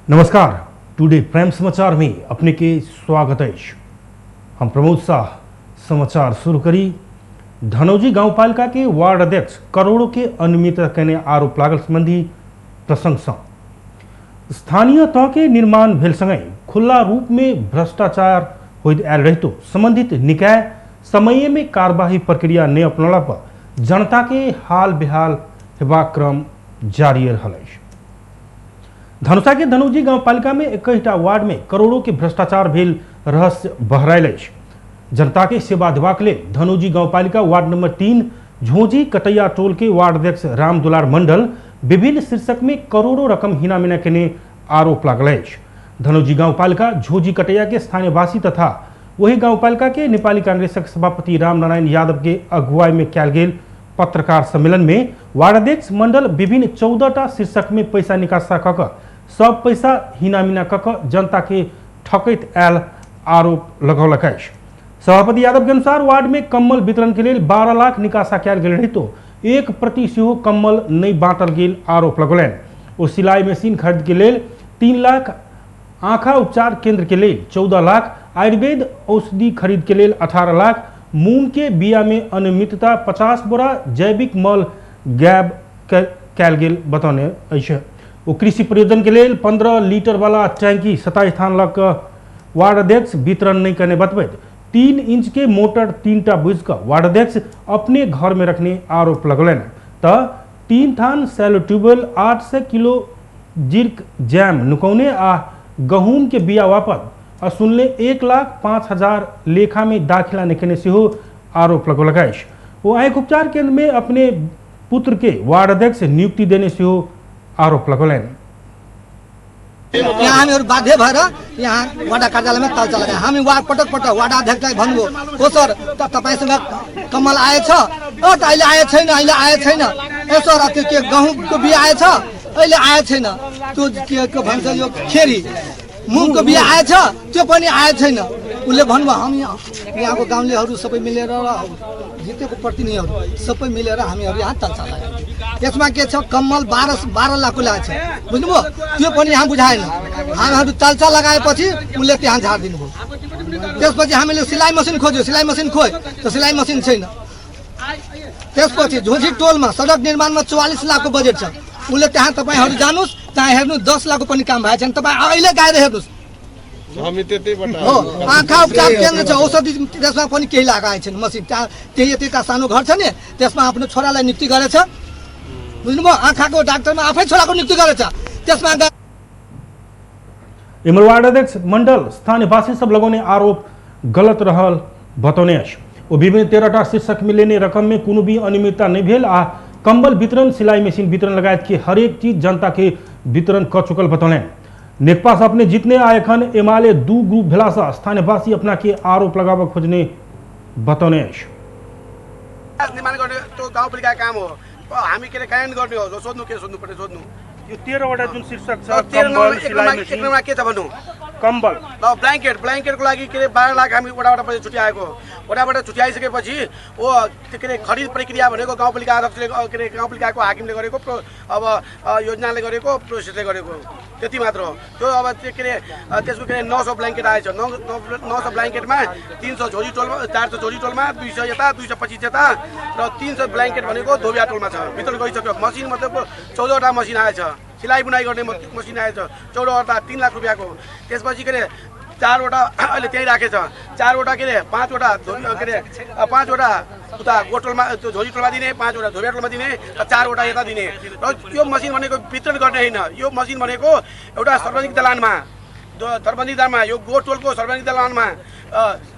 नमस्कार, today prime समाचार में अपने के स्वागत अछि। हम प्रमोद शाह समाचार शुरू करी। धनौजी गाउँपालिका के वार्ड अध्यक्ष करोड़ों के अनियमितता केने आरोप लागल संबंधी प्रसंग सँ स्थानीय तह के निर्माण भेल सँगै खुल्ला रूप में भ्रष्टाचार होइत आयल रहितो संबंधित निकाय समय में कार्यवाही प्रक्रिया नहि अपनौला पर जनता के हाल बेहाल हेबाक क्रम जारी रहल अछि। धनुषा के धनौजी गाउँपालिका में 21टा वार्ड में करोड़ों के भ्रष्टाचार भेल रहस्य बहरायल अछि। जनता के सेवा देबाक लेल धनौजी गाउँपालिका वार्ड नंबर 3 झोंझी कटैया टोल के वार्ड अध्यक्ष राम दुलार मंडल विभिन्न शीर्षक में करोड़ों रकम हिनामिना केने आरोप लागल अछि। धनौजी गाउँपालिका झोंझी कटैया के स्थानीयवासी तथा वही गाउँपालिका के नेपाली कांग्रेसक सभापति रामनारायण यादव के अगुवाई में कयल गेल पत्रकार सम्मेलन में वार्ड अध्यक्ष मंडल विभिन्न 14टा शीर्षक में पैसा निकासा क कऽ सब पैसा हिनामिना क कऽ जनता के ठकैत आयल आरोप लगौलक अछि। सभापति यादव के अनुसार वार्ड में कम्बल वितरण के लेल 12 लाख निकासा कयल गेल रहितो एक प्रति सेहो कम्बल नहि बांटल गेल आरोप लगौलनि। ओ सिलाई मशीन खरीद के लेल 3 लाख, आँखा उपचार केंद्र के लेल 14 लाख, आयुर्वेद औषधि खरीद के लेल 18 लाख, मूंग के बिया में अनियमितता 50 बोरा जैविक मल गायब कयल गेल बतौने अछि। ओ कृषि प्रयोजन के लेल 15 लीटर वाला टैंकी 27 थान लग कऽ वार्ड अध्यक्ष वितरण नहि करने बतबैत 3 इंच के मोटर 3टा बुझि कऽ वार्ड अध्यक्ष अपने घर में रखने आरोप लगौलनि। तऽ 3 थान सैलो ट्यूबवेल 800 किलो जिर्क जैम नुकौने आ गहूम के बिया वापस असुनले 1,05,000 लेखा में दाखिला नहि केने सेहो आरोप लगौलक अछि। ओ आँखि उपचार केंद्र में अपने पुत्र के वार्ड अध्यक्ष नियुक्ति देने सेहो आरोप लगौलनि। यहाँ हामीहरू बाध्य भएर यहाँ वडा कार्यालयमा तालचा लगायौँ। हामी वार्ड पटक पटक वडा अध्यक्षलाई भन्नुभयो, हो सर त तपाईँसँग कम्बल आएछ? अ त अहिले आएको छैन, अहिले आएको छैन। ए सर त्यो के गहुँको बिया आएछ? अहिले आएको छैन। त्यो के के भन्छ यो खेरी मुङको बिया आएछ? त्यो पनि आएको छैन। उसले भन्नुभयो हामी यहाँको गाउँलेहरू सबै मिलेर र जितेको प्रतिनिधिहरू सबै मिलेर हामीहरू यहाँ तालचा लगायौँ। यसमा के छ, कम्बल 12 लाखको ल्याएको छ, बुझ्नुभयो? त्यो पनि यहाँ बुझाएन। हामीहरू तालचा लगाएपछि उसले त्यहाँ झारिदिनु भयो। त्यसपछि हामीले सिलाइ मसिन खोज्यो, सिलाइ मसिन खोज्यो त सिलाइ मसिन छैन। त्यसपछि झोझी टोलमा सडक निर्माणमा 44 लाखको बजेट छ, उसले त्यहाँ तपाईँहरू जानुहोस्, त्यहाँ हेर्नु 10 लाखको पनि काम भएको छैन। तपाईँ अहिले गएर हेर्नुहोस्। हो आँखा उपचार केन्द्र छ, औषधि त्यसमा पनि केही लगाएको छैन मसिन। त्यहाँ त्यही यतिका सानो घर छ नि, त्यसमा आफ्नो छोरालाई नियुक्ति गरेछ, बुझ्नुभयो? आँखाको डाक्टरमा आफै छोराको नियुक्ति गरेछ। त्यसमा इमर वार्ड अध्यक्ष मंडल स्थानीयवासी सब लगौने आरोप गलत रहल बतौने अछि। ओ विभिन्न 13टा शीर्षक में लेने रकम में कोनो भी अनियमितता नहीं भेल आ कंबल वितरण, सिलाई मशीन वितरण लगायत के हरेक चीज जनता के वितरण क चुकल बतौलनि। नेकपा से अपने जितने आ एखन एमाले 2 ग्रुप भेला से स्थानीयवासी अपना के आरोप लगाबऽ खोजने बतौने अछि। निर्माण गर्ने त्यो गाउँपालिका काम हो, हामी के अरे कार्यान्वयन गर्ने हो। सोध्नु के सोध्नु पर्ने सोध्नु। यो 13वटा जुन शीर्षक छ, तर तेह्र कम्बल, नम्बर, एक सिलाइ नम्बर, मसिन। एक नम्बरमा के छ भन्नु? कम्बल। ल, ब्ल्याङ्केट, ब्ल्याङ्केटको लागि के अरे 12 लाख हामी वडाबाट पैसा छुट्याएको। वडाबाट छुट्याइसकेपछि ओ त्यो के अरे खरिद प्रक्रिया भनेको गाउँपालिका अध्यक्षले, के अरे गाउँपालिकाको हाकिमले गरेको, अब, योजनाले गरेको, प्रोसेसले गरेको, त्यति मात्र हो। त्यो अब त्यो के अरे, त्यसको के अरे 900 ब्ल्याङ्केट आएछ। 900 ब्ल्याङ्केटमा 300 झोरी टोलमा, 400 झोरी टोलमा, 200 यता, 225 यता र 300 ब्ल्याङ्केट भनेको धोबिया टोलमा छ। वितरण गरिसक्यो। मसिन मतलब 14वटा मसिन आएछ, सिलाइ बुनाइ गर्ने मसिन आएछ 14वटा, 3 लाख रुपियाँको। त्यसपछि के अरे 4वटा अहिले त्यहीँ राखेछ, 4वटा के अरे 5वटा धोबी, के अरे, 5वटा उता गोटोलमा, त्यो झोरी टोलमा दिने, 5वटा धोबिया टोलमा दिने र 4वटा यता दिने। र यो मसिन भनेको वितरण गर्ने होइन, यो मसिन भनेको एउटा सार्वजनिक दलानमा, सार्वजनिक दलानमा, यो गोटोलको सार्वजनिक दलानमा,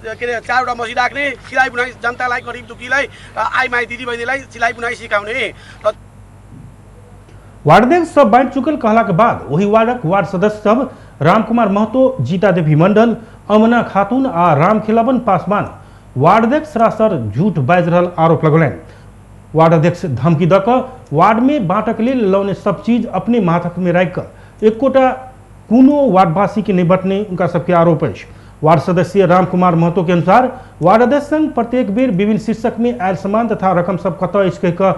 के अरे 4वटा मसिन राख्ने, सिलाइ बुनाइ जनतालाई, गरिब दुखीलाई र आइमाई दिदीबहिनीलाई सिलाइ बुनाइ सिकाउने। र वार्ड अध्यक्ष सब बाँटि चुकल कहला के बाद वही वार्डक वार्ड सदस्य सब रामकुमार महतो, जीता देवी मंडल, अमना खातून आ रामखिलावन पासवान वार्ड अध्यक्ष सरासर झूठ बाजि रहल आरोप लगौलनि। वार्ड अध्यक्ष धमकी दऽ कऽ वार्ड में बाँटक लेल लौने सब चीज अपने माथक में राखि कऽ एकोटा कोनो वार्डवासी के नहि बटने उनका सबके आरोप अछि। वार्ड सदस्य रामकुमार महतो के अनुसार वार्ड अध्यक्ष संग प्रत्येक बेर विभिन्न शीर्षक में आयल सामान तथा रकम सब कतऽ अछि कहि कऽ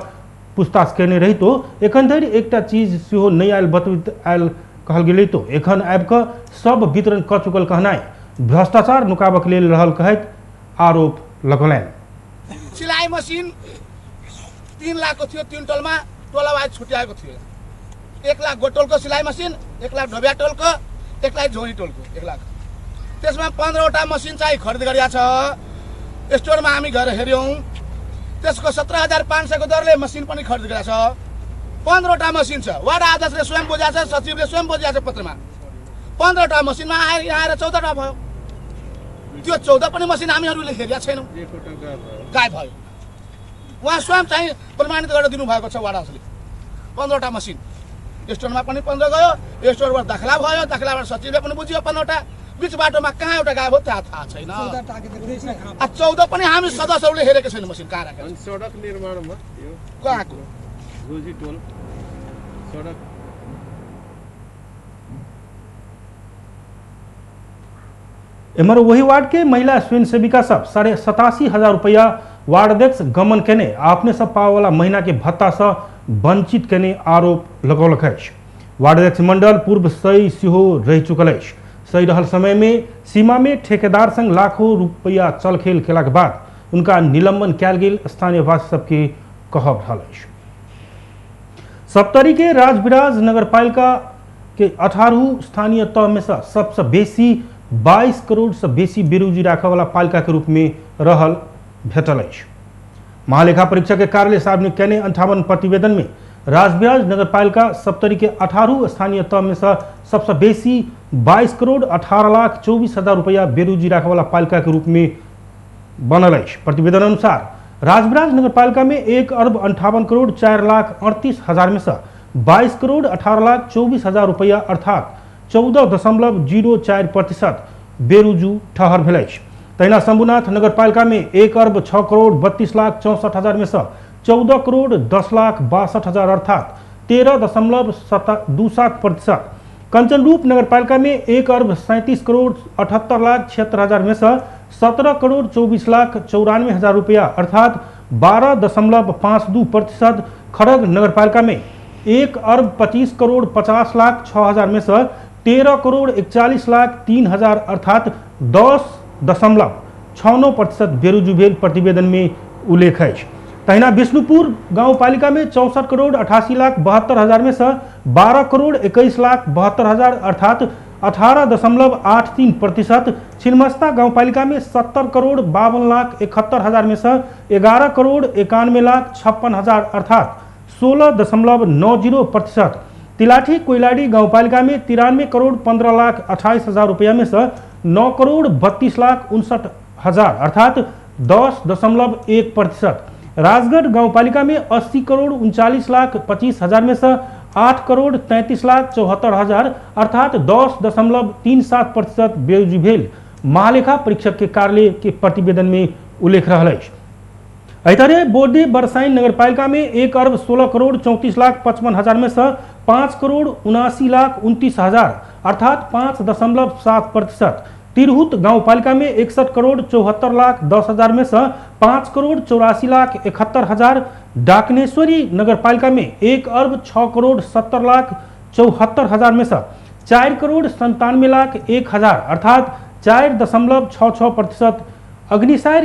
पूछताछ केने रहितो एखन धरि एकटा चीज सेहो नहि आयल बतबैत आयल कहल गेलै तो एखन आबि कऽ सब वितरण कऽ चुकल कहनाइ भ्रष्टाचार नुकाबक लेल रहल कहैत आरोप लगौलनि। सिलाइ मसिन 3 लाखको थियो, 3 टोलमा टोलावाइज छुट्याएको थियो। 1 लाख गोटोलको सिलाइ मसिन, 1 लाख ढोबिया टोलको, 1 लाख झोनी टोलको, 1 लाख। त्यसमा 15वटा मसिन चाहिँ खरिद गरिएको छ। स्टोरमा हामी गएर हेऱ्यौँ, त्यसको 17,500 को दरले मसिन पनि खरिद गरेको छ। 15वटा मसिन छ। वार्ड अध्यक्षले स्वयं बुझाएको छ, सचिवले स्वयं बुझाएको छ पत्रमा। 15वटा मसिनमा आएर यहाँ आएर 14वटा भयो। त्यो 14 पनि मसिन हामीहरूले हेरेका छैनौँ, गायब भयो। उहाँ स्वयं चाहिँ प्रमाणित गरेर दिनुभएको छ वार्ड अध्यक्षले। 15वटा मसिन स्टोरमा पनि 15 गयो, स्टोरबाट दाखला भयो, दाखलाबाट सचिवले पनि बुझ्यो 15वटा। बिच बाटोमा कहाँ एउटा गायब हो त्यहाँ थाहा छैन। आ 14 पनि हामी सदस्यहरूले हेरेको छैन मसिन कहाँ राखेको छ। सडक निर्माणमा यो कहाँको रोजी टोल सडक। एम्हर वही वार्ड के महिला स्वयंसेविका सब 87,500 रुपया वार्ड अध्यक्ष गमन केने अपने सब पावेवाला महीना के भत्ता से वंचित केने आरोप लगौलक अछि। वार्ड अध्यक्ष मंडल पूर्व सही सेहो रहि चुकल अछि। सही रहल समय में सीमा में ठेकेदार संग लाखों रुपया चलखेल केलाक बाद उनका निलंबन कयल गेल स्थानीयवासी सबके कहब रहल अछि। सप्तरी के राजविराज नगरपालिका के 18 स्थानीय तह में से सबसे बेसी 22 करोड़ से बेसी बेरोजी राखयवला पालिका के रूप में रहल भेटल अछि। महालेखा परीक्षक के कार्यालय सार्वजनिक केने 58 प्रतिवेदन में राजविराज नगरपालिका सप्तरी के 18 स्थानीय तह में से सबसे बेसी 22 करोड़ 18 लाख 24 हजार रुपया बेरोजी राखयवला पालिका के रूप में बनल अछि। प्रतिवेदन अनुसार राजविराज नगरपालिका में 1 अरब 58 करोड़ 4 लाख 38 हजार में से 22 करोड़ 18 लाख 24 हजार रुपया अर्थात 14.04% बेरुजू ठहर भेल अछि। तहिना शंभुनाथ नगरपालिका में 1 अरब 6 करोड़ 32 लाख 64 हजार में से 14 करोड़ 10 लाख 62 हजार अर्थात 13.27%। कंचनरूप नगरपालिका में 1 अरब 37 करोड़ 78 लाख 76 हजार में से 17 करोड़ 24 लाख 94 हजार रुपया अर्थात 12.52%। खड़ग नगरपालिका में 1 अरब 25 करोड़ 50 लाख 6 हजार में से 13 करोड़ 41 लाख 3 हजार अर्थात 10.69% बेरुजू भेल प्रतिवेदन में उल्लेख अछि। तहिना विष्णुपुर गाउँपालिका में 64 करोड़ 88 लाख 72 हजार में से 12 करोड़ 21 लाख 72 हजार अर्थात 18.83%। छिन्मस्ता गाउँपालिका में 70 करोड़ 52 लाख 71 हजार में से 11 करोड़ 91 लाख 56 हजार अर्थात 16.90%। तिलाठी कोइलाडी गाउँपालिका में 93 करोड़ 15 लाख 28 हजार रुपया में से 9 करोड़ 32 लाख 59 हजार अर्थात 10.1%। राजगढ़ गाउँपालिका में 80 करोड़ 39 लाख 25 हजार में से 8 करोड़ 33 लाख 74 हजार अर्थात 10.37% बेरोजी भेल महालेखा परीक्षक के कार्यालय के प्रतिवेदन में उल्लेख रहल अछि। एहि तरह बोर्डे बरसाइन नगरपालिका में 1 अरब 16 करोड़ 34 लाख 55 हजार में से 5 करोड़ 79 लाख 29 हजार अर्थात 5.7%। तिरहुत गाउँपालिका में 61 करोड़ 74 लाख 10 हजार में से 5 करोड़ 84 लाख 71 हजार। डाकनेश्वरी नगरपालिका में 1 अरब 6 करोड़ 70 लाख 74 हजार में से 4 करोड़ 97 लाख 1 हजार अर्थात 4.66%। अग्निसार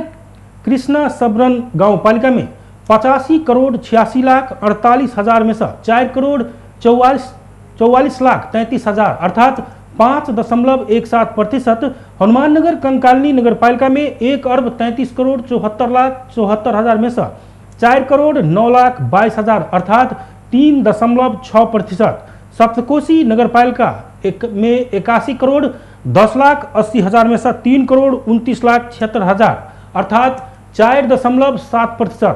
कृष्णा सबरन गाउँपालिका में 85 करोड़ 86 लाख 48 हजार में से 4 करोड़ 44 लाख 33 हजार अर्थात 5.17%। हनुमाननगर कंकालनी नगरपालिका में 1 अरब 33 करोड़ 74 लाख 74 हजार में से 4 करोड़ 9 लाख 22 हजार अर्थात 3.6%। सप्तकोशी नगरपालिका में 81 करोड़ 10 लाख 80 हजार में से 3 करोड़ 29 लाख 76 हजार अर्थात 4.7%।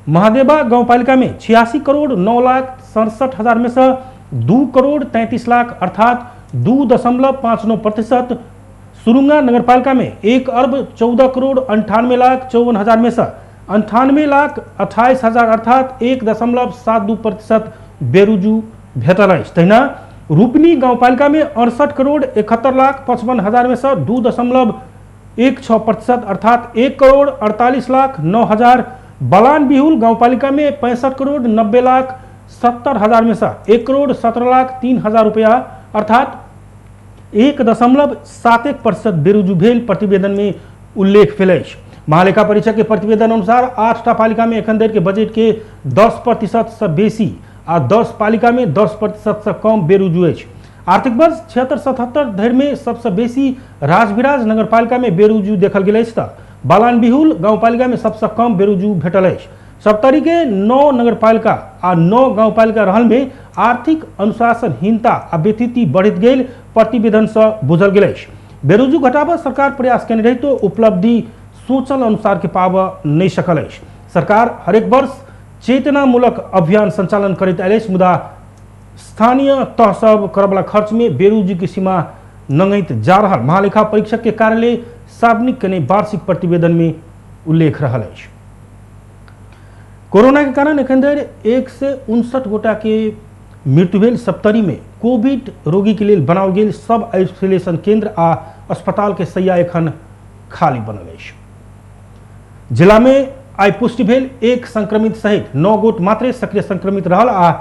महादेवा गाउँपालिका में 86 करोड़ 9 लाख 67 हजार में से 2 करोड़ 33 लाख अर्थात 2.59%। सुरुंगा नगरपालिका में 1 अरब 14 करोड़ 98 लाख 54 हजार में से 98 लाख 28 हजार अर्थात 1.72% बेरुजू भेटल अछि। तहिना रूपनी गाउँपालिका में 68 करोड़ 71 लाख 55 हजार में से 2.16% अर्थात 1 करोड़ 48 लाख 9 हजार। बलान बिहुल गाउँपालिका में 65 करोड़ 90 लाख 70 हजार में से 1 करोड़ 17 लाख 3 हजार रुपया अर्थात 1.71% बेरुजू भेल प्रतिवेदन में उल्लेख भेल अछि। महालेखा परीक्षक के प्रतिवेदन अनुसार 8टा पालिका में एखन धरि के बजट के 10% से बेसी आ 10 पालिका में 10% से कम बेरुजू अछि। आर्थिक वर्ष 76-77 धरि में सबसे बेसी राजविराज नगरपालिका में बेरुजू देखल गेल अछि त बालान बिहुल गाउँपालिका में सबसे कम बेरुजू भेटल अछि। सप्तरी के 9 नगरपालिका आ 9 गाउँपालिका रहल में आर्थिक अनुशासनहीनता आ व्यथिति बढ़ित गेल प्रतिवेदन से बुझल गेल अछि। बेरुजू घटाबऽ सरकार प्रयास केने रहितो उपलब्धि सोचल अनुसार के पाबऽ नहि सकल अछि। सरकार हरेक वर्ष चेतनामूलक अभियान संचालन करैत आयल अछि, मुदा स्थानीय तह सब करबला खर्च में बेरुजू के सीमा नंगैत जा रहल महालेखा परीक्षक के कार्यालय सार्वजनिक केने वार्षिक प्रतिवेदन में उल्लेख रहल अछि। कोरोना के कारण एखन धरि 159 गोटा के मृत्यु भेल। सप्तरी में कोविड रोगी के लेल बनाओल गेल सब आइसोलेशन केंद्र आ अस्पताल के सैया एखन खाली बनल अछि। जिला में आइ पुष्टि भेल 1 संक्रमित सहित 9 गोट मात्रे सक्रिय संक्रमित रहल आ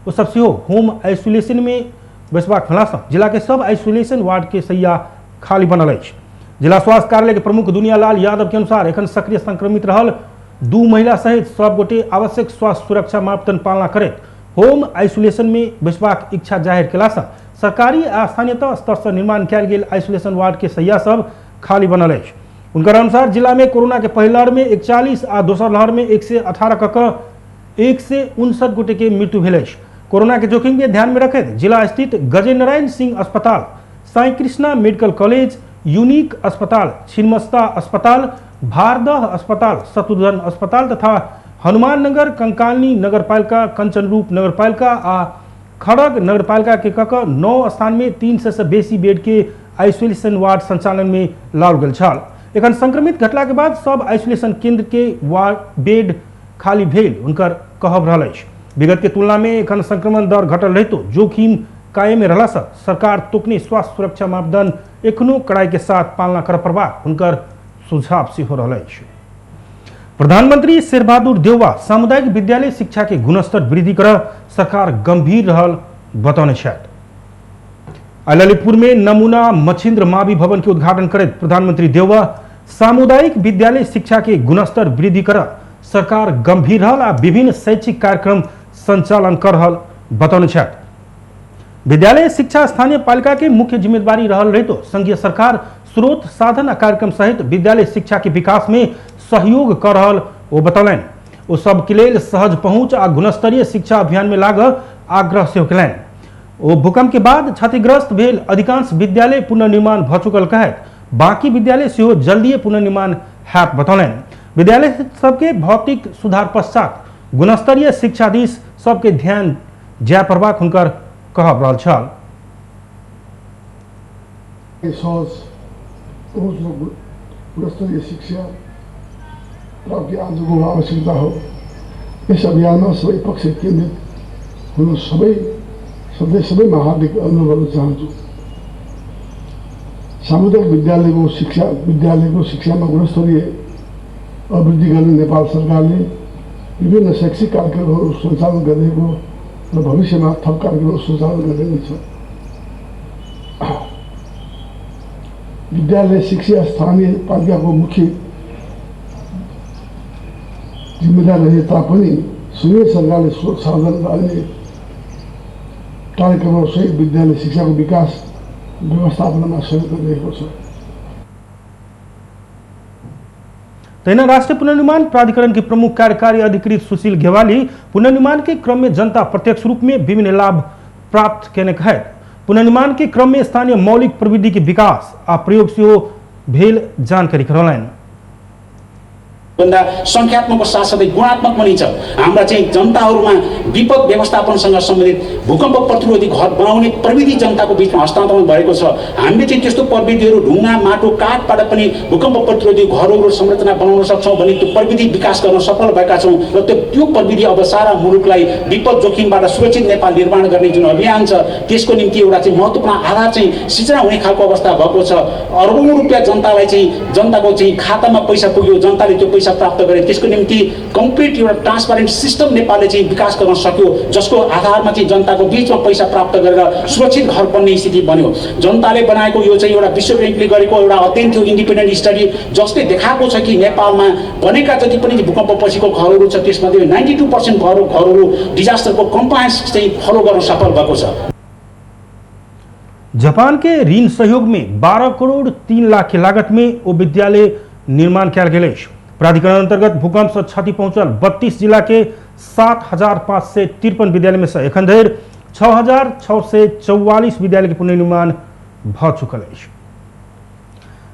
ओ सब सेहो होम आइसोलेशन में बैसबाक भेलासँ जिला के सब आइसोलेशन वार्ड के सैया खाली बनल अछि। जिला स्वास्थ्य कार्यालय के प्रमुख दुनियालाल यादव के अनुसार एखन सक्रिय संक्रमित रहल 2 महिला सहित सब गोटे आवश्यक स्वास्थ्य सुरक्षा मापदंड पालना करैत होम आइसोलेशन में बैसबाक इच्छा जाहिर केलासँ सरकारी आ स्थानीय स्तर से निर्माण कयल गेल आइसोलेशन वार्ड के सैया सब खाली बनल अछि। उनकर अनुसार जिला में कोरोना के पहिल लहर में 41 आ दोसर लहर में 118 क 159 गोटे के मृत्यु भेल अछि। कोरोना के जोखिम के ध्यान में रखैत जिला स्थित गजेनारायण सिंह अस्पताल, Sai Krishna medical college, unique अस्पताल, छिन्मस्ता अस्पताल, भारदह अस्पताल, शत्रुघ्न अस्पताल तथा हनुमाननगर, कंकालनी नगरपालिका, कंचनरूप नगरपालिका आ खड़ग नगरपालिका के कक 9 स्थान में 300 से बेसी बेड के आइसोलेशन वार्ड संचालन में लाओल गेल छल। एखन संक्रमित घटला के बाद सब आइसोलेशन केंद्र के वार्ड बेड खाली भेल उनकर कहब रहल अछि। विगत के तुलना में एखन संक्रमण दर घटल रहितो जोखिम कायम रहला से सरकार तोकने स्वास्थ्य सुरक्षा मापदंड एखनो कड़ाई के साथ पालना कर पड़बाक हुनकर सुझाव सेहो रहल अछि। प्रधानमंत्री शेरबहादुर देउवा सामुदायिक विद्यालय शिक्षा के गुणस्तर वृद्धि कर सरकार गंभीर रहल बतौने छथि। ललितपुर में नमूना मच्छिंद्र मावी भवन के उद्घाटन करैत प्रधानमंत्री देउवा सामुदायिक विद्यालय शिक्षा के गुणस्तर वृद्धि कर सरकार गंभीर रहल आ विभिन्न शैक्षिक कार्यक्रम संचालन कर रहल बतौने छथि। विद्यालय शिक्षा स्थानीय पालिका के मुख्य जिम्मेदारी रहल रहितो संघीय सरकार स्रोत साधन आ कार्यक्रम सहित विद्यालय शिक्षा के विकास में सहयोग कर रहल ओ बतौलनि। ओ सबके लेल सहज पहुंच आ गुणस्तरीय शिक्षा अभियान में लागऽ आग्रह सेहो केलनि। ओ भूकंप के बाद क्षतिग्रस्त भेल अधिकांश विद्यालय पुनर्निर्माण भऽ चुकल कहैत बाकी विद्यालय सेहो जल्दिए पुनर्निर्माण हैत बतौलनि। विद्यालय सबके भौतिक सुधार पश्चात गुणस्तरीय शिक्षा दिस सबके ध्यान जाय पड़बाक हुनकर कहब रहल छल। सहज पहुँच र गुणस्तरीय शिक्षा प्राप्ति आजको आवश्यकता हो। यस अभियानमा सबै पक्ष केन्द्रित हुन सबैमा हार्दिक अनुरोध गर्न चाहन्छु। सामुदायिक विद्यालयको शिक्षामा गुणस्तरीय अभिवृद्धि गर्ने नेपाल सरकारले विभिन्न शैक्षिक कार्यक्रमहरू सञ्चालन गरिरहेको र भविष्यमा थप कार्यक्रमहरू सञ्चालन गर्ने छ। विद्यालय शिक्षा स्थानीय पालिकाको मुख्य जिम्मेदार रहे तापनि सङ्घीय सरकारले स्रोत साधन र अन्य कार्यक्रमहरू सहित विद्यालय शिक्षाको विकास व्यवस्थापनमा सहयोग गरिरहेको छ। तहिना राष्ट्रीय पुनर्निर्माण प्राधिकरण के प्रमुख कार्यकारी अधिकृत सुशील घेवाली पुनर्निर्माण के क्रम में जनता प्रत्यक्ष रूप में विभिन्न लाभ प्राप्त केने कहैत पुनर्निर्माण के क्रम में स्थानीय मौलिक प्रविधि के विकास आ प्रयोग सेहो भेल जानकारी करौलनि। भन्दा संख्यात्मकको साथसाथै गुणात्मक पनि छ। हाम्रा चाहिँ जनताहरूमा विपद व्यवस्थापनसँग सम्बन्धित भूकम्प प्रतिरोधी घर बनाउने प्रविधि जनताको बिचमा हस्तान्तरण भएको छ। हामीले चाहिँ त्यस्तो प्रविधिहरू ढुङ्गा माटो काठबाट पनि भूकम्प प्रतिरोधी घरहरू संरचना बनाउन सक्छौँ भन्ने त्यो प्रविधि विकास गर्न सफल भएका छौँ र त्यो प्रविधि अब सारा मुलुकलाई विपद जोखिमबाट सुरक्षित नेपाल निर्माण गर्ने जुन अभियान छ त्यसको निम्ति एउटा चाहिँ महत्त्वपूर्ण आधार चाहिँ सिर्जना हुने खालको अवस्था भएको छ। अरबौँ रुपियाँ जनतालाई चाहिँ जनताको चाहिँ खातामा पैसा पुग्यो, जनताले त्यो पैसा पैसा प्राप्त गरे। त्यसको निम्ति कम्प्लिट एउटा ट्रान्सपारेन्ट सिस्टम नेपालले चाहिँ विकास गर्न सक्यो, जसको आधारमा चाहिँ जनताको बिचमा पैसा प्राप्त गरेर सुरक्षित घर बन्ने स्थिति बन्यो। जनताले बनाएको यो चाहिँ एउटा विश्व ब्याङ्कले गरेको एउटा अध्ययन थियो, इन्डिपेन्डेन्ट स्टडी, जसले देखाएको छ कि नेपालमा बनेका जति पनि भूकम्प पछिको घरहरू छ त्यसमध्ये 92% घरहरू डिजास्टरको कम्प्लायन्स चाहिँ फलो गर्न सफल भएको छ। जापान के ऋण सहयोग में 12 करोड़ 3 लाख के लागत में वो विद्यालय निर्माण कयल गेल अछि। प्राधिकरण अंतर्गत भूकंप से क्षति पहुंचल 32 जिला के 7,553 विद्यालय में से एखन धरि 6,644 विद्यालय के पुनर्निर्माण भ चुकल अछि।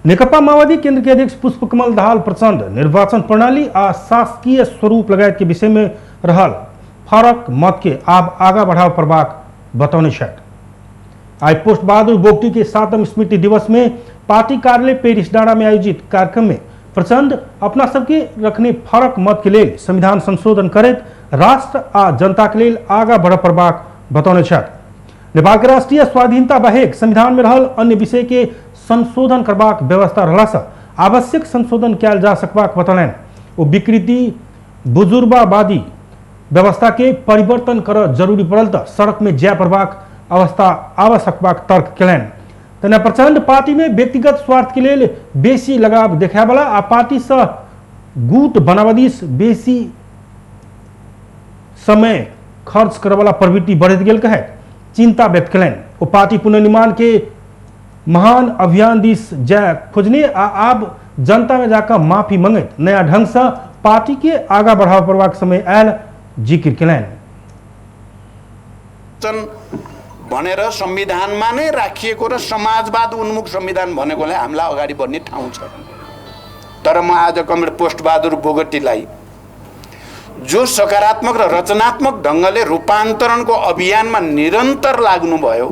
नेकपा माओवादी केंद्र के अध्यक्ष पुष्पकमल दाहाल प्रचंड निर्वाचन प्रणाली आ शासकीय स्वरूप लगायत के विषय में रहल फरक मत के आब आगा बढ़ाव पड़बाक बतौने छथि। आई पोस्ट बहादुर बोगटी के 7म स्मृति दिवस में पार्टी कार्यालय पेरिस डाँडा में आयोजित कार्यक्रम में प्रचंड अपना सबके रखने फरक मत के लेल संविधान संशोधन करैत राष्ट्र आ जनता के लेल आगा बढ़ पड़बाक बतौने छथि। नेपाल के राष्ट्रीय स्वाधीनता बाहेक संविधान में रहल अन्य विषय के संशोधन करबाक व्यवस्था रहला आवश्यक संशोधन कयल जा सकबाक बतौलनि। ओ विकृति बुजुर्बावादी व्यवस्था के परिवर्तन कर जरूरी पड़ल त सड़क में जाय पड़बाक अवस्था आबि सकबाक तर्क कयलनि। तहिना प्रचंड पार्टी में व्यक्तिगत स्वार्थ के लेल बेसी लगाव देखायवला आ पार्टी से गुट बनाबऽ दिस बेसी समय खर्च करवला प्रवृत्ति बढ़ैत गेल कहैत चिंता व्यक्त कयलनि। ओ पार्टी पुनर्निर्माण के महान अभियान दिस जाय खोजने आ आब जनता में जाकर माफी मंगैत नया ढंग से पार्टी के आगा बढ़ाव पड़बाक समय आयल जिक्र कयलनि। भनेर संविधानमा नै राखिएको र समाजवाद उन्मुख संविधान भनेकोलाई हामीलाई अगाडि बढ्ने ठाउँ छ। तर म आज कमरेड पोस्टबहादुर बोगटीलाई जो सकारात्मक र रचनात्मक ढङ्गले रूपान्तरणको अभियानमा निरन्तर लाग्नुभयो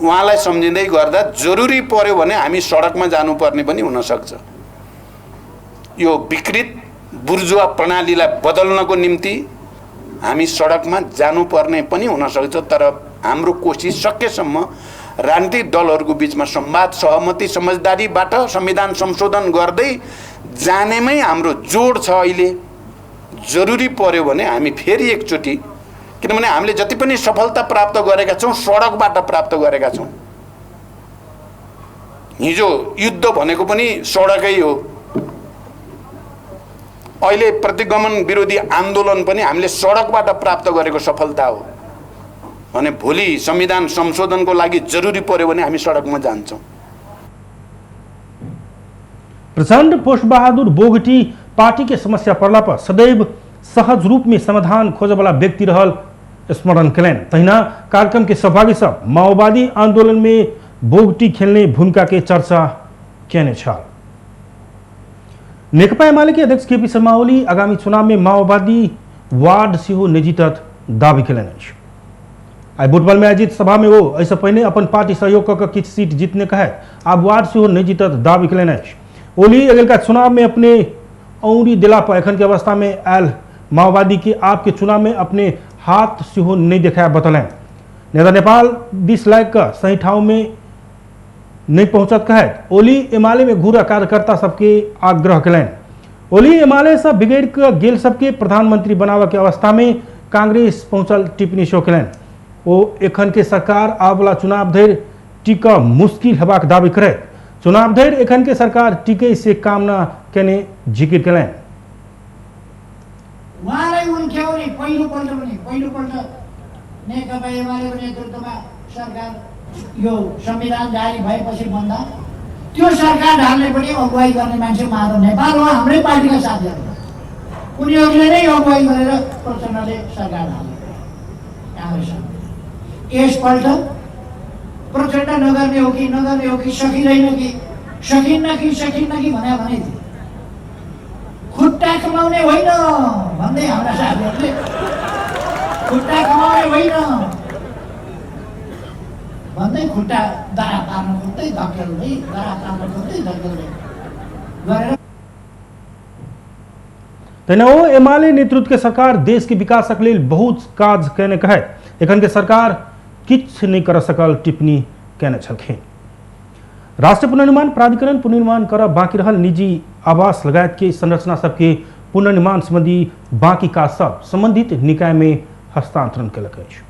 उहाँलाई सम्झिँदै गर्दा जरुरी पर्यो भने हामी सडकमा जानुपर्ने पनि हुनसक्छ। यो विकृत बुर्जुवा प्रणालीलाई बदल्नको निम्ति हामी सडकमा जानुपर्ने पनि हुनसक्छ। तर हाम्रो कोसिस सकेसम्म राजनीतिक दलहरूको बिचमा संवाद, सहमति, समझदारीबाट संविधान संशोधन गर्दै जानेमै हाम्रो जोड छ। अहिले जरुरी पर्यो भने हामी फेरि एकचोटि, किनभने हामीले जति पनि सफलता प्राप्त गरेका छौँ सडकबाट प्राप्त गरेका छौँ। हिजो युद्ध भनेको पनि सडकै हो। अहिले प्रतिगमन विरोधी आन्दोलन पनि हामीले सडकबाट प्राप्त गरेको सफलता हो। भने भोलि संविधान संशोधनको लागि जरुरी पर्यो भने हामी सडकमा जान्छौँ। प्रचंड पोस्टबहादुर बोगटी पार्टी के समस्या पड़ला पर सदैव सहज रूप में समाधान खोजवाला व्यक्ति रहल स्मरण कयलनि। तहिना कार्यक्रम के सहभागी सब माओवादी आंदोलन में बोगटी खेलने भूमिका के चर्चा केने छल। नेकपा एमाले के अध्यक्ष केपी शर्मा ओली आगामी चुनाव में माओवादी वार्ड सेहो नहि जीतत दावी कयलनि अछि। आई बुटवल में आयोजित सभा में ओ एहिसँ पहिने अपन पार्टी सहयोग कऽ किछु सीट जीतने कहैत आब वार्ड सेहो नहि जीतत दावी कयलनि अछि। ओली अगिलका चुनाव में अपने औरी दिला पर एखन के अवस्था में आयल माओवादी के आपके चुनाव में अपने हाथ सेहो नहीं देखाय बतौलनि। नेता नेपाल दिस लागि कऽ सही ठाउँ में नहीं पहुँचत कहैत ओली एमाले में घूरा कार्यकर्ता सबके आग्रह कयलनि। ओली एमाले से बिगड़ कऽ गेल सबके प्रधानमंत्री बनाबऽ के अवस्था में कांग्रेस पहुँचल टिप्पणी सेहो कयलनि। ओ एखन के सरकार आबला चुनाव धरि टिकऽ मुश्किल हेबाक दावी करैत चुनाव धरि एखन के सरकार टिकै से कामना केने जिक्र कयलनि। उहाँलाई उन्ख्याउने पहिलोपल्ट पनि पहिलोपल्ट नेकपा एमालेको नेतृत्वमा सरकार यो संविधान जारी भएपछि भन्दा त्यो सरकार ढाल्ने पनि अगुवाई गर्ने मान्छे माधव नेपाल हो, हाम्रै पार्टीका साथीहरू उनीहरूले नै अगुवाई गरेर प्रचण्डले सरकार ढाल्ने काङ्ग्रेस। यसपल्ट प्रचण्ड नगर्ने हो कि नगर्ने हो कि सकिँदैन कि सकिन्न कि सकिन्न कि भने भने खुट्टा कमाउने होइन भन्दै हाम्रा साथीहरूले खुट्टा कमाउने होइन भन्दै खुट्टा दारा पार्न खोज्दै धकेल्दै दारा पार्न खोज्दै धकेल्दै गरेर। तहिना ओ एमाले नेतृत्व के सरकार देश के विकासक लेल बहुत काज केने कहैत एखन के सरकार किछु नहि कर सकल टिप्पणी केने छलखिन। राष्ट्रीय पुनर्निर्माण प्राधिकरण पुनर्निर्माण कर बाँकी रहल निजी आवास लगायत के संरचना सबके पुनर्निर्माण संबंधी बाकी काज सब संबंधित निकाय में हस्तांतरण केलक अछि।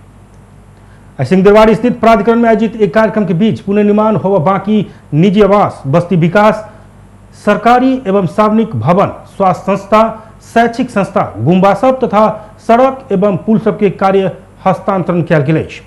सिंहदरबार स्थित प्राधिकरण में आयोजित एक कार्यक्रम के बीच पुनर्निर्माण होवा बाकी निजी आवास, बस्ती विकास, सरकारी एवं सार्वजनिक भवन, स्वास्थ्य संस्था, शैक्षिक संस्था, गुम्बा सब तथा सड़क एवं पुल सबके कार्य हस्तांतरण कयल गेल अछि।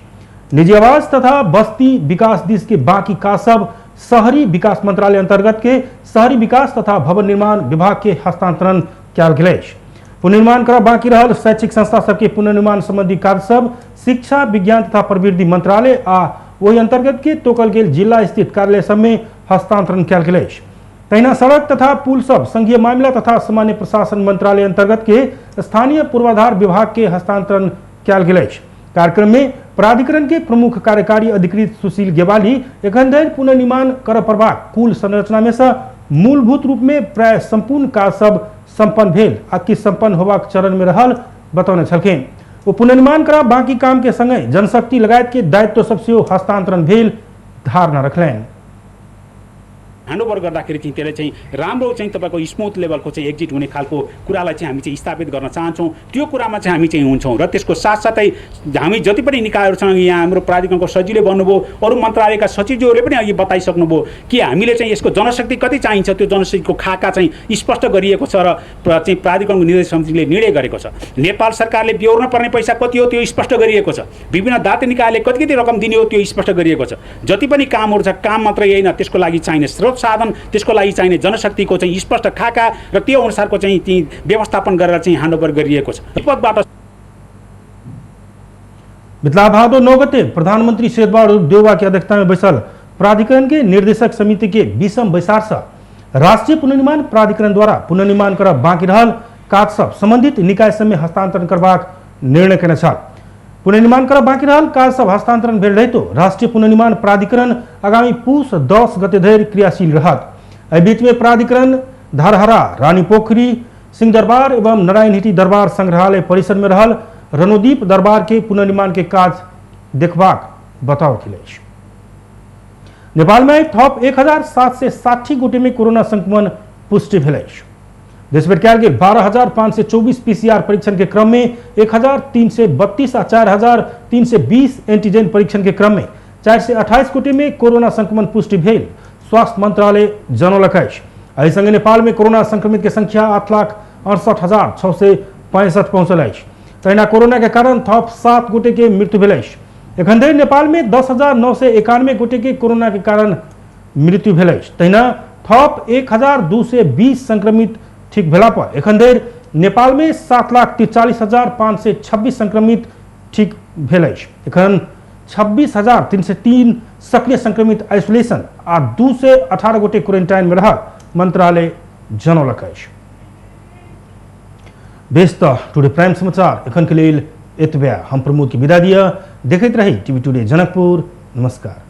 निजी आवास तथा बस्ती विकास दिस के बाकी काज सब शहरी विकास मंत्रालय अंतर्गत के शहरी विकास तथा भवन निर्माण विभाग के हस्तांतरण कयल गेल अछि। पुनर्निर्माण करब बाकी रहल शैक्षिक संस्था सबके पुनर्निर्माण संबंधी कार्य सब शिक्षा विज्ञान तथा प्रवृत्ति मंत्रालय आ ओहि अंतर्गत के तोकल गेल जिला स्थित कार्यालय सब में हस्तांतरण कयल गेल अछि। तहिना सड़क तथा पुल सब संघीय मामला तथा सामान्य प्रशासन मंत्रालय अंतर्गत के स्थानीय पूर्वाधार विभाग के हस्तांतरण कयल गेल अछि। कार्यक्रम में प्राधिकरण के प्रमुख कार्यकारी अधिकृत सुशील गेवाली एखन धरि पुनर्निर्माण करय पड़बाक कुल संरचना में से मूलभूत रूप में प्राय संपूर्ण काज सब संपन्न भेल आ कि संपन्न होबाक चरण में रहल बतौने छलखिन। ओ पुनर्निर्माण करा बाकी काम के संगे जनशक्ति लगायत के दायित्व सब सेहो हस्तांतरण भेल धारणा रखलनि। ह्यान्डओभर गर्दाखेरि चाहिँ त्यसलाई चाहिँ राम्रो चाहिँ तपाईँको स्मुथ लेभलको चाहिँ एक्जिट हुने खालको कुरालाई चाहिँ हामी चाहिँ स्थापित गर्न चाहन्छौँ। त्यो कुरामा चाहिँ हामी चाहिँ हुन्छौँ र त्यसको साथसाथै हामी जति पनि निकायहरूसँग यहाँ हाम्रो प्राधिकरणको सचिवले भन्नुभयो, अरू मन्त्रालयका सचिवज्यूहरूले पनि अघि बताइसक्नुभयो कि हामीले चाहिँ यसको जनशक्ति कति चाहिन्छ त्यो जनशक्तिको खाका चाहिँ स्पष्ट गरिएको छ र चाहिँ प्राधिकरणको निर्देश समितिले निर्णय गरेको छ। नेपाल सरकारले बेहोर्न पर्ने पैसा कति हो त्यो स्पष्ट गरिएको छ। विभिन्न दाता निकायले कति कति रकम दिने हो त्यो स्पष्ट गरिएको छ। जति पनि कामहरू छ, काम मात्रै होइन, त्यसको लागि चाहिने स्रोत साधन, त्यसको लागि चाहिने जनशक्तिको चाहिँ स्पष्ट खाका र त्यो अनुसारको चाहिँ ती व्यवस्थापन गरेर चाहिँ ह्यान्डओभर गरिएको छ। विपदबाट बितला भादो 9 गते प्रधानमंत्री शेरबहादुर देउवा की अध्यक्षता में बैसल प्राधिकरण के निर्देशक समिति के 20म बैसार से राष्ट्रीय पुनर्निर्माण प्राधिकरण द्वारा पुनर्निर्माण करब बाकी रहल काज सब संबंधित निकाय सब में हस्तांतरण करबाक निर्णय केने छल। पुनर्निर्माण करब बाकी रहल काज सब हस्तांतरण भेल रहितो राष्ट्रीय पुनर्निर्माण प्राधिकरण आगामी पुस 10 गते धरि क्रियाशील रहत। एहि बीच में प्राधिकरण धरहरा, रानीपोखरी, सिंहदरबार एवं नारायणहिटी दरबार संग्रहालय परिसर में रहल रणोदीप दरबार के पुनर्निर्माण के काज देखबाक बताओ गेल अछि। नेपाल में थप 1760 गोटे में कोरोना संक्रमण पुष्टि भेल अछि। देशभर कयल गेल 12,524 पीसीआर परीक्षण के क्रम में 1,332 आ 4,320 एंटीजन परीक्षण के क्रम में 428 गोटे में कोरोना संक्रमण पुष्टि भेल स्वास्थ्य मंत्रालय जनौलक अछि। एहि संगे नेपाल में कोरोना संक्रमित के संख्या 8,68,665 पहुंचल अछि। तहिना कोरोना के कारण थप 7 गोटे के मृत्यु भेल अछि। एखन धरि नेपाल में 10,991 गोटे के कोरोना के कारण मृत्यु भेल अछि। तहिना थप 1,220 संक्रमित ठीक भेला पर एखन धरि नेपाल में 7,43,526 संक्रमित ठीक भेल अछि। एखन 26,303 सक्रिय संक्रमित आइसोलेशन आ 218 गोटे क्वारेंटाइन में रहल मंत्रालय जनौलक अछि। बेस त टुडे प्राइम समाचार एखन के लेल एतबे। हम प्रमोद के विदा दिया। देखैत रही टीवी टुडे जनकपुर। नमस्कार।